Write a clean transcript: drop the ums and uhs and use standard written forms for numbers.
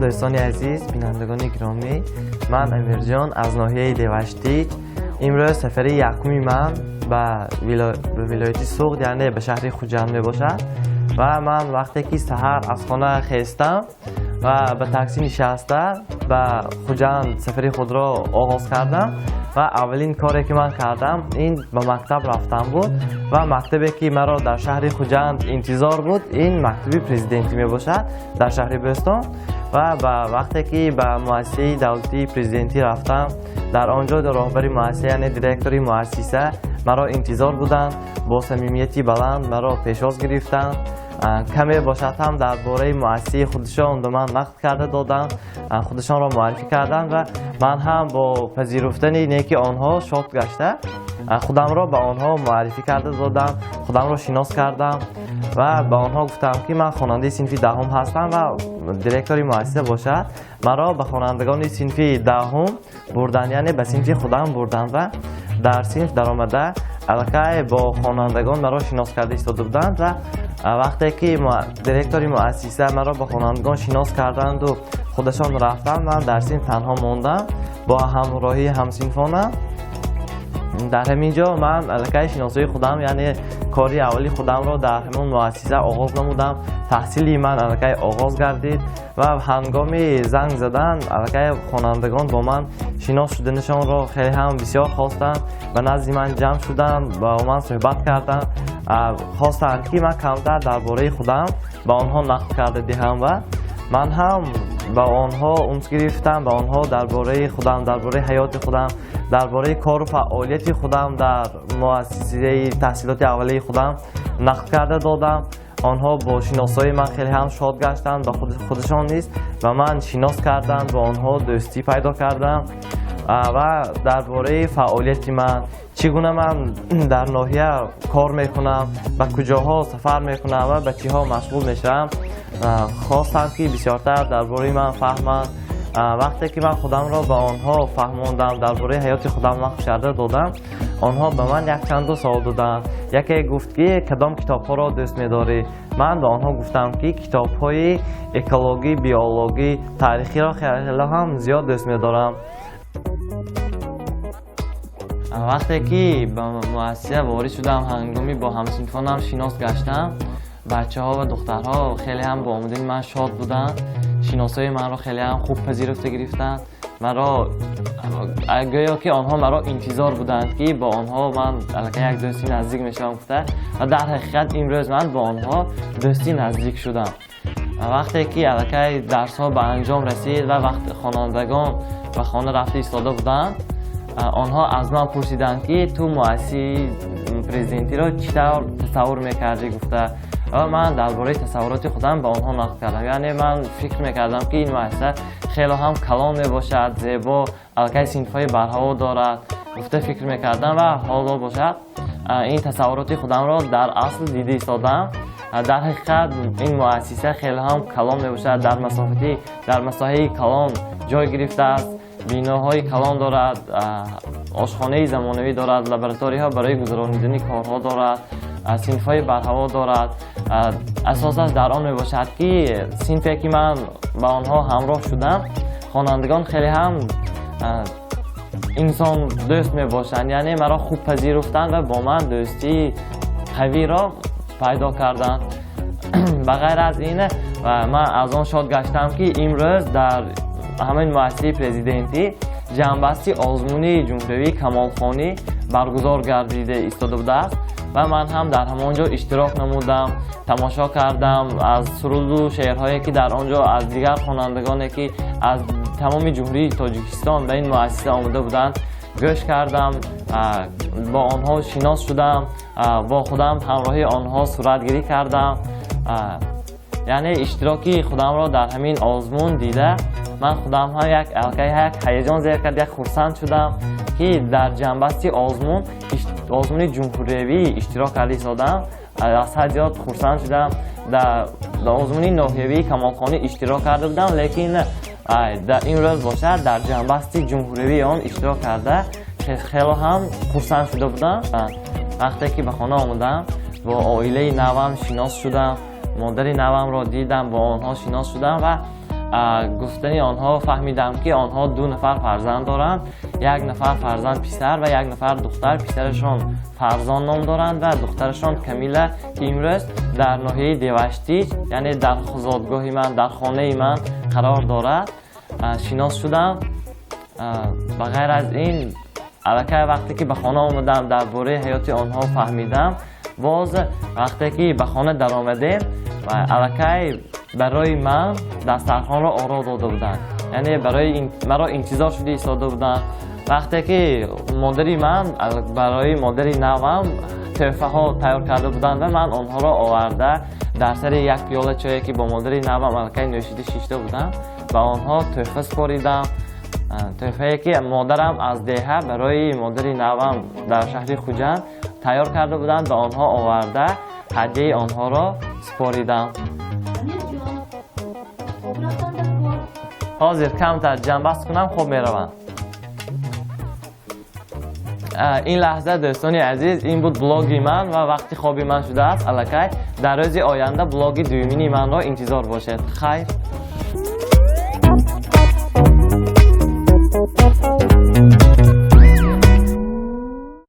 Дӯстони азиз, бинандагони гиромӣ. Ман Амирҷон аз ноҳияи Деваштич. Имрӯз сафари якуми ман ба вилояти Суғд, яъне ба шаҳри Хуҷанд мебошад. Ва ман вақте ки саҳар аз хона хестам ва ба такси нишаста ба Хуҷанд сафари худро оғоз кардам ва аввалин коре ки ман кардам, ин ба мактаб рафтан буд. Ва мактабе ки маро дар шаҳри Хуҷанд интизор буд, ин мактаби президентӣ мебошад дар шаҳри Бӯстон. Ва ба вақте ки ба муассисаи давлатии президентӣ рафтам, дар он ҷо роҳбари муассиса, яъне директори муассиса маро интизор буданд, бо самимияти баланд маро пешвоз гирифтанд. Каме бошад ҳам дар бораи муассисаи худашон ба ман нақл карда доданд, худашонро муаррифӣ карданд ва ман ҳам бо пазируфтани неки онҳо шод гашта, худамро ба онҳо муаррифӣ карда додам, худамро шинос кардам ва ба онҳо гуфтам, ки ман хонандаи синфи 10-ум ҳастам. Ва директори муассиса бошад маро ба хонандагони синфи 10-ум бурданд, яъне ба синфи худам бурданд. Ва дар синф даромада аллакай бо хонандагон маро шинос карда истода буданд. Ва вақте ки директори муассиса маро ба хонандагон шинос карданду худашон рафтанд, ман дар синф танҳо мондам бо ҳамроҳии ҳамсинфонам. Дар ҳамин ҷо ман аллакай шиносоии худам, яъне кори аввали худамро дар ҳамон муассиса оғоз намудам. Таҳсили ман аллакай оғоз гардид ва ҳангоми занг задан аллакай хонандагон бо ман шинос шуданашонро хеле ҳам бисёр хостанд, ба назди ман ҷамъ шуданд, бо ман суҳбат карданд, хостанд, ки ман камтар дар бораи худам ба онҳо нақл карда диҳам. Ва ман ҳам ба онҳо унс гирифтам, ба онҳо дар бораи худам, дар бораи ҳаёти худам, дар бораи кору фаъолияти худам дар муассисаи таҳсилоти аввалияи худам нақл карда додам. Онҳо бо шиносоии ман хеле ҳам шод гаштанд, ба худашон низ ба ман шинос карданд, бо онҳо дӯстӣ пайдо кардам. Ва дар бораи фаъолияти ман, чӣ гуна ман дар ноҳия кор мекунам, ба куҷоҳо сафар мекунам ва ба чиҳо машғул мешавам, хостанд, ки бисёртар дар бораи ман фаҳманд. Вақте ки ман худамро ба онҳо фаҳмондам, дар бораи ҳаёти худам нақл карда додам, онҳо ба ман якчанду савол доданд. Яке гуфт, ки кадом китобҳоро дӯст медорӣ? Ман ба онҳо гуфтам, ки китобҳои экологӣ, биологӣ, таърихиро хеле ҳам зиёд дӯст медорам. Вақте ки ба муассиса ворид шудам, ҳангоми бо ҳамсинфонам шинос гаштам, бачаҳо ва духтарҳо хеле ҳам бо омадани ман шод буданд, шиносоии манро хеле ҳам хуб пазируфта гирифтанд. Маро гӯё ки онҳо маро интизор буданд, ки бо онҳо ман аллакай як дӯсти наздик мешавам гуфта. Ва дар ҳақиқат имрӯз ман бо онҳо дӯсти наздик шудам. Вақте ки аллакай дарсҳо ба анҷом расид ва вақт хонандагон ба хона рафта истода буданд, онҳо аз ман пурсиданд, ки ту муассисаи президентиро чӣ тавр тасаввур мекардӣ гуфта. Ва ман дар бораи тасаввуроти худам ба онҳо нақл кардам, яъне ман фикр мекардам, ки ин муассиса хело ҳам калон мебошад, зебо, аллакай синфҳои барҳаво дорад гуфта фикр мекардам. Ва ҳоло бошад ин тасаввуроти худамро дар асл дида истодам. Дар ҳақиқат ин муассиса хеле ҳам калон мебошад, дар масофати дар масоҳаи калон ҷой гирифтааст, биноҳои калон дорад, ошхонаи замонавӣ дорад, лабораторияҳо барои гузаронидани корҳо дорад, синфҳои барҳаво дорад. Асосаш дар он мебошад, ки синфе ки ман ба онҳо ҳамроҳ шудам, хонандагон хеле ҳам инсондӯст мебошанд, яъне маро хуб пазируфтанд ва бо ман дӯстии қавиро пайдо карданд. Ба ғайр аз ин, ман аз он шод гаштам, ки имрӯз дар ҳамин муассисаи президентӣ ҷамъбасти озмуни ҷумҳуриявии камолхонӣ баргузор гардида истода будааст ва ман ҳам дар ҳамон ҷо иштирок намудам, тамошо кардам. Аз суруду шеърҳое, ки дар он ҷо аз дигар хонандагоне, ки аз тамоми Ҷумҳурии Тоҷикистон ба ин муассиса омода буданд, гӯш кардам, бо онҳо шинос шудам, бо худам ҳамроҳи онҳо суратгирӣ кардам. Яъне иштироки худамро дар ҳамин озмун дида, ман худам ҳам як аллакай як ҳаяҷон зер кард, як хурсанд шудам, ки дар ҷамъбасти озмуни ҷумҳуриявӣ иштирок карда истодам. Аз ҳад зиёд хурсанд шудам. Дар озмуни ноҳиявии камолхонӣ иштирок карда будам, лекин дар имрӯз бошад дар ҷамъбасти ҷумҳуриявии он иштирок карда, хело ҳам хурсанд шуда будам. Вақте ки ба хона омадам, бо оилаи навам шинос шудам, модари навамро дидам, бо онҳо шинос шудам ва Гуфтани онҳо фаҳмидам, ки онҳо ду нафар фарзанд доранд: як нафар фарзанд писар ва як нафар духтар. Писарашон Фарзон ном доранд ва духтарашон Камила, ки имрӯз дар ноҳияи Деваштич, яъне дар зодгоҳи ман, дар хонаи ман қарор дорад. Шинос шудам. Ба ғайр аз ин, аллакай вақте ки ба хона омадам, дар бораи ҳаёти онҳо фаҳмидам. Боз вақте ки ба хона даромадем, аллакай барои ман дастархонро оро дода буданд, яъне барои маро интизор шуда истода буданд. Вақте ки модари ман барои модари навам тӯҳфаҳо тайёр карда буданд ва ман онҳоро оварда, дар сари як пиёла чое, ки бо модари навам аллакай нӯшида шишта будам, ба онҳо тӯҳфа супоридам. Тӯҳфае, ки модарам аз деҳа барои модари навам дар шаҳри Хуҷанд тайёр карда буданд, ба онҳо оварда, ҳадияи онҳоро супоридам. Амирҷон, хоб рафтан дар кор. Ҳозир камтар ҷамъбаст кунам, хоб меравам. Ин лаҳза, дӯстони азиз, ин буд блоги ман ва вақти хоби ман шудааст аллакай. Дар рӯзи оянда блоги дуюмини манро интизор бошед. Хайр.